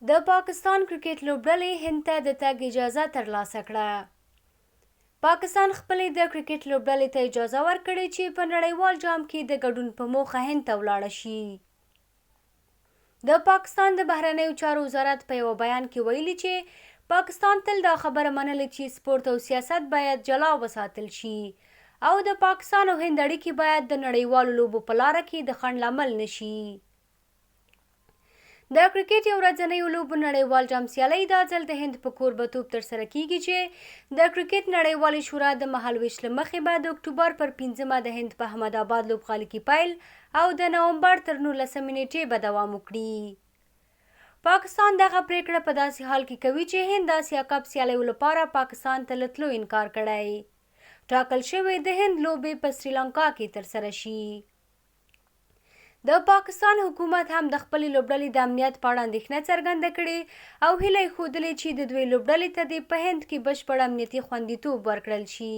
د پاکستان کرکټ لوبډلې هند ته د تګ اجازه ترلاسه کړه. پاکستان خپلې د کرکټ لوبډلې ته اجازه ورکړې چې په نړیوال جام کې د ګډون په موخه هند ته ولاړه شي. د پاکستان د بهرنیو چارو وزارت په یوه بیان کې ویلي چې پاکستان تل دا خبره منلې چې سپورت او سیاست باید جلا وساتل شي او د پاکستان او هند اړیکې باید د نړیوالو لوبو په لاره کې د خنډ لامل نه شي. د کرکټ یو ورځنیو لوبو نړیوال جام سیالۍ دا ځل د هند په کوربتوب ترسره کیږي چې د کرکټ نړیوالې شورا د مهالویش له مخې به د اکتوبر پر پنځمه د هند په احمد آباد لوبغالي کې پیل او د نومبر تر نولسمې نیټې به دوام وکړي. پاکستان دغه پریکړه په داسې حال کې کوي چې هند د اسیا کپ سیالیو لپاره پاکستان ته له تلو انکار کړی. ټاکل شوې د هند لوبې په سریلانکا کې ترسره شي. د پاکستان حکومت هم د خپلې لوبډلې د امنیت په اړه اندېښنه څرګنده کړې او هیله یې ښودلې چې د دوی لوبډلې ته دې په هند کې بشپړ امنیتي خوندیتوب ورکړل شي.